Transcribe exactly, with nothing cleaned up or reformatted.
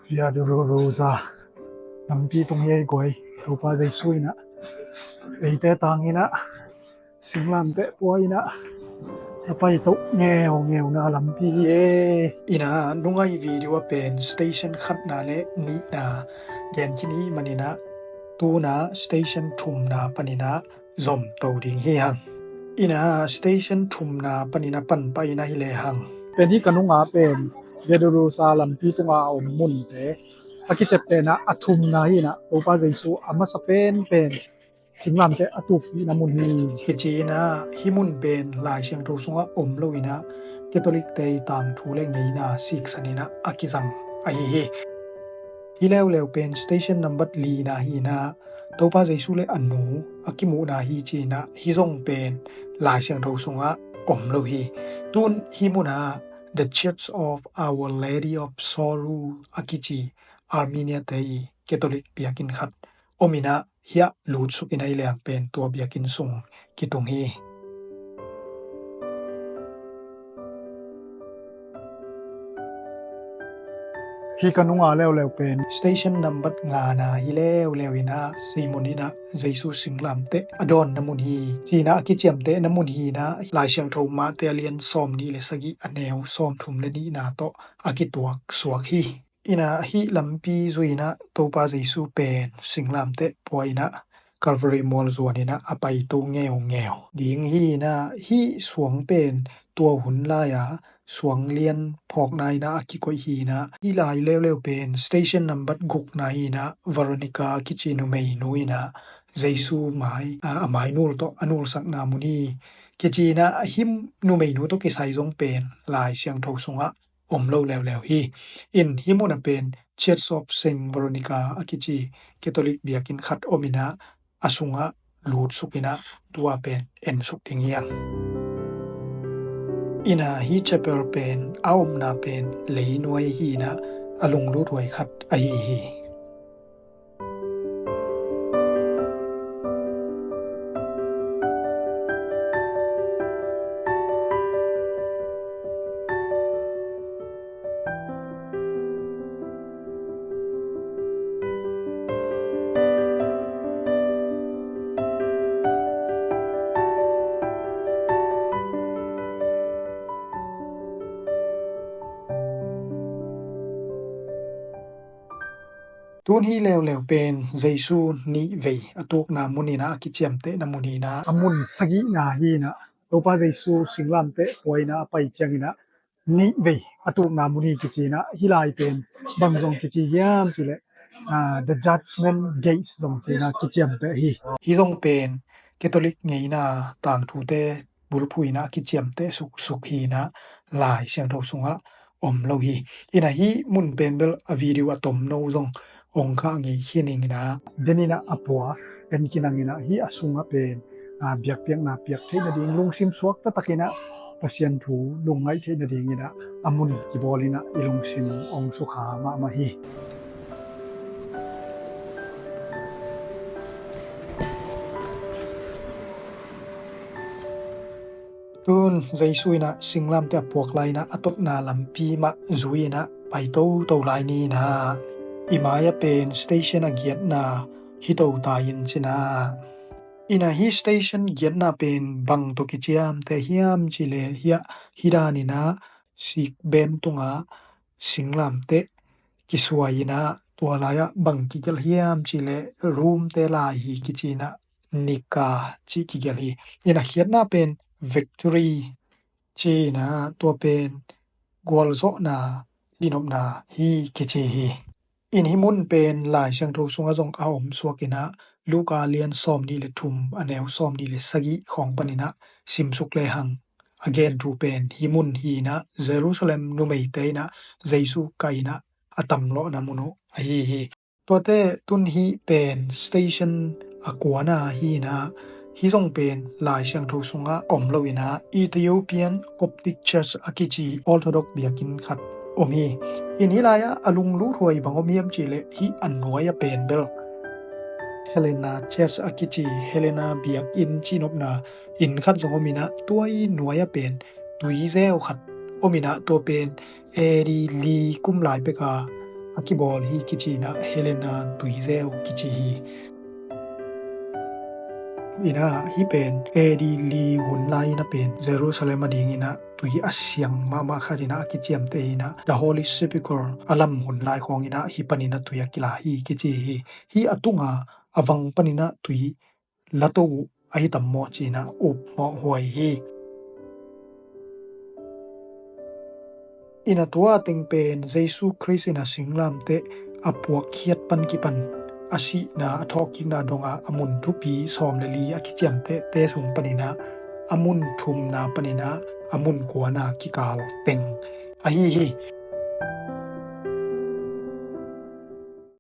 Via Dolorosa lampi tung hi ei guai. Topa Jesu in ah eite tangin ah singlamteh pua in ah a paito ngeungeuna lampi hi e. In ah nungai video ah pen station khatna le nihna gen khin i hih manin ah tu-in ah station thumna panin ah zom to ding hi hang. In ah station thumna panin ah pan pah in ah hi le hang. Pen hih ka nunga pen Via Dolorosa lampi tunga a om munte a kiciamteh in ah a thumna hi in ah Topa Jesu a masa penpen singlamteh a tukpihna mun hi. Kici in ah hih mun pen Lai Siangtho sungah om lo in ah Catholic-te i tangthu le ngeina siksan in ah a kizang ahi hi. Hih leuleu pen station number lina hi in ah Topa Jesu le a nu a kimuhna hi ci in ah hih zong pen Lai Siangtho sungah om lo hi. Tu-in hih munah The Church of Our Lady of Sorrow a kici Armenia-te i Catholic biakinn khat om in ah hiah lutsuk in ah i leng pen tua biakinn sung kitung hi. Hih ka nunga leuleu pen station number ngana hi leuleu in ah Simon in ah Jesu singlamteh a dawnna mun hi ci in ah a kiciamtehna mun hi in ah Lai Siangtho Mate a lian sawmnih le sagih a neu sawmthum le nihna tawh a kituak suak hi. In ah hih lampi zui in ah Topa Jesu pen singlamteh pua in ah Calvary mual zuan in ah a paito ngeungeu ding hi in ah hih suang pen tua hun lai-a suang lian phawkna in ah a kikoih hi in ah hih lai leuleu pen station number gukna hi in ah Veronica kici numeinu in ah Jesu mai a mainul tawh a nulsakna mun hi. Kici in ah hih numeinu tawh kisai zong pen Lai Siangtho sungah om lo leuleu hi. In hih munah pen Church of Saint Veronica a kici Catholic biakinn khat om in ah a sungah lutsuk in ah tua pen ensuk ding hi hang. In ah hih chapel pen a omna pen leinuai hi in ah a lunglut huai khat ahi hi. Tun hih leuleu pen Jesu nihvei a tukna mun in ah a kiciamtehna mun in ah a mun sagihna hi in ah Topa Jesu singlamteh pua in ah a pai ciangin ah nihvei a tukna mun hi kici in ah hih lai pen bang zong kici hiam cih leh ah, The Judgment Gates zong ci in ah kiciamteh hi. Hih zong pen Catholic ngeina tangthute bulphuh in ah a kiciamteh suksuk hi in ah Lai Siangtho sungah om lo hi. In ah hih mun pen bel a video a tomno zong ong kah ngei khin ing in ah den in ah a pua en kinang in ah hih a sungah pen ah, biakpiakna piak theih nading lungsim suak taktak in ah Pasian thu lungngaih theih nading in ah a mun kibawl in ah i lungsim ong sukha mahmah hi. Tun Jesu in ah singlamteh a puak lai in ah a totna lampi mah zui in ah pai toto lai ni in ah i mai-ah pen station a giatna hi to ta in ci in ah. In ah hih station giatna pen bang tawh kiciamteh hiam cih leh hiah hih dan in ah sikbem tungah singlamteh kisuai in ah tua lai-ah bang kigelh hiam cih leh rumte lai hi kici in ah nika cih kigelh hi. In ah khatna pen victory ci in ah tua pen gualzawhna cihnopna hi kici hi. In hih mun pen Lai Siangtho sungah zong a om suak in ah Luka lian sawmnih le thum a neu sawmnih le sagih khawng pan in ah simsuk le hang. A gen thu pen hih mun hi in ah Jerusalem numeite in ah Jesu kah in ah a tamlawhna mun uh ahi hi. Tuate tun hih pen station a kuana hi in ah hih zong pen Lai Siangtho sungah om lo in ah Ethiopian Coptic Church a kici Orthodox biakinn khat om hi. In hih lai-ah a lunglut huai bang om hiam cih leh hih a nuai-ah pen bel Helena Church a kici Helena biakinn cihnopna inn khat zong om in ah tua i nuai-ah pen tuizeu khat om in ah tua pen A D li kum lai pek a a kibawl hi kici in ah Helena tuizeu kici hi. In ah hih pen A D li hun lai in ah pen Jerusalem ading in ah tui a siang mahmah khat in ah a kiciamteh in ah The Holy Sepulchre a lam hun lai khawng in ah hih panin ah tui a kila hi kici hi. Hih a tunga a vang panin ah tui la to uh ahi tam maw ci in ah upmawh huai hi. In ah tua teng pen Jesu Khrist in ah singlamteh a puakkhiat pan kipan a sihna a thawhkikna dong ah a mun thupi sawm le li a kiciamtehte sung panin ah a mun thumna panin ah a mun kuana kikal teng ahi hi.